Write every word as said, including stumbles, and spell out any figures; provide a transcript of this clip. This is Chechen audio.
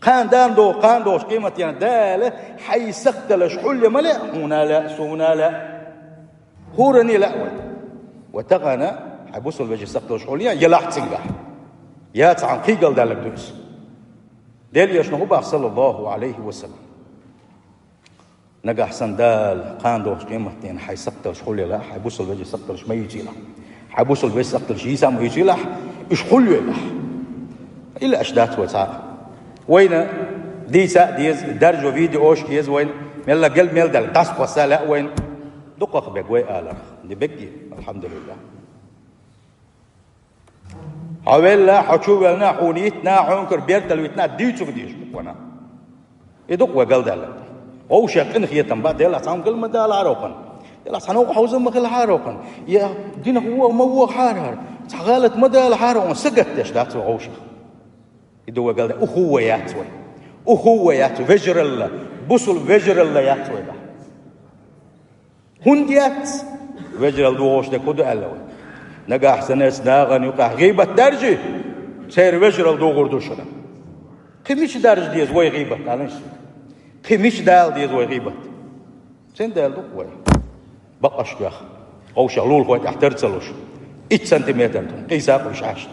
Кхана дам догӀу, кхана догӀуш къематдийнахь Дала хьай сакхталаш хьулъе ма лаьа, хьуна а лаьа, суна а лаьа. ХӀуране лаьа вай. Ва тахана хьай бусалба вежарий сакхталаш хьулъе, елахь цунгахь. Яц хьан кхийгал далаг дуьйцу. Делан Элчано хӀу бах, саллаллаху Ӏалайхи ва саллам. Нагахь санна Дала кхана догӀуш къематдийнахь хьай сакхталаш хьулъелахь, хьай бусалба вежарий сакхталаш ма йийцийла. Хьай бусалба вежарий сакхталаш йийца ма йийцийла, уьш хьулъелахь. Ила аьш дац вай цхьа. Вайна дийца а деза, даржо видеош а еза вайна, мелла гел мел дала, дӀасакхосса лаьа вайна. Дукхах бег вай аларх. Ди бегги, алхьамдулиллахӀ. Хьо велла, хьо чу велна, хьуна йитна, хьуна кара бертал витна, дийцуг дийш буквана. И дукха вай галдаьлла. Вовшех къинхетам ба, делахь цхьа гал ма дала хьарохана. Делахь цхьа новкъа хьовзам ма хила хьарохана. Я динах вогӀа ма вогӀа хьархьара. Цхьа гӀалат ма дала хьарохана. Сагатдеш дац вай вовшех. И ду вай галда, уху вай яц вай. Уху вай яц, вежаралла, бусул вежаралла яц вай да. ХӀунда яц? Вежарал догӀуш дерг хӀу ду аьлла вай? Нагахь санна нагӀан юкъахь гӀийбат даржи, церан вежарал догӀур ду шуна. Кхин мича даржа деза вай гӀийбат, алан ши? Кхин мича дала деза вай гӀийбат? Цен дала ду вай? Бакъаш бех. Вовшех лулахой тӀехь тар ца луш. Итт сантиметр тун, къийса а къуйшаш.